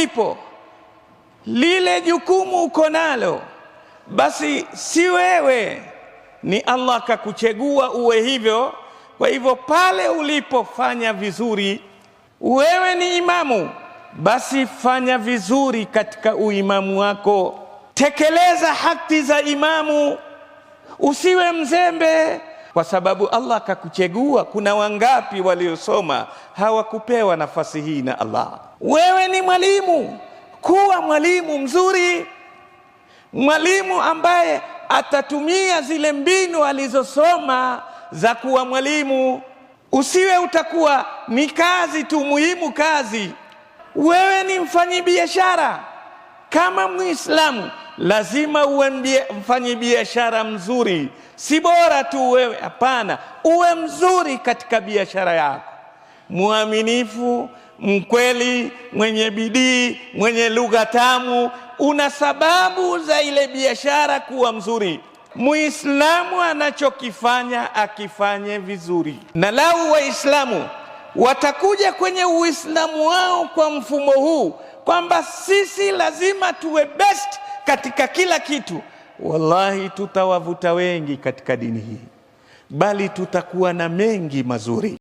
ulipo, lile jukumu uko nalo, basi si wewe, ni Allah akakuchagua uwe hivyo. Kwa hivyo pale ulipofanya vizuri, wewe ni imamu, basi fanya vizuri katika uimamu wako, tekeleza haki za imamu, usiwe mzembe, kwa sababu Allah akakuchagua. Kuna wangapi waliosoma hawakupewa nafasi hii na Allah? Wewe ni mwalimu, kuwa mwalimu mzuri, mwalimu ambaye atatumia zile mbinu alizosoma za kuwa mwalimu. Usiwe utakuwa ni kazi tu, muhimu kazi. Wewe ni mfanyibiashara, kama Muislamu lazima uwe mfanyibiashara mzuri, si bora tu wewe, hapana, uwe mzuri katika biashara yako, mwaminifu, mkweli, mwenye bidii, mwenye lugha tamu. Una sababu za ile biashara kuwa mzuri. Muislamu anachokifanya akifanye vizuri, na lau Waislamu watakuja kwenye Uislamu wao kwa mfumo huu kwamba sisi lazima tuwe best katika kila kitu, wallahi tutawavuta wengi katika dini hii, bali tutakuwa na mengi mazuri.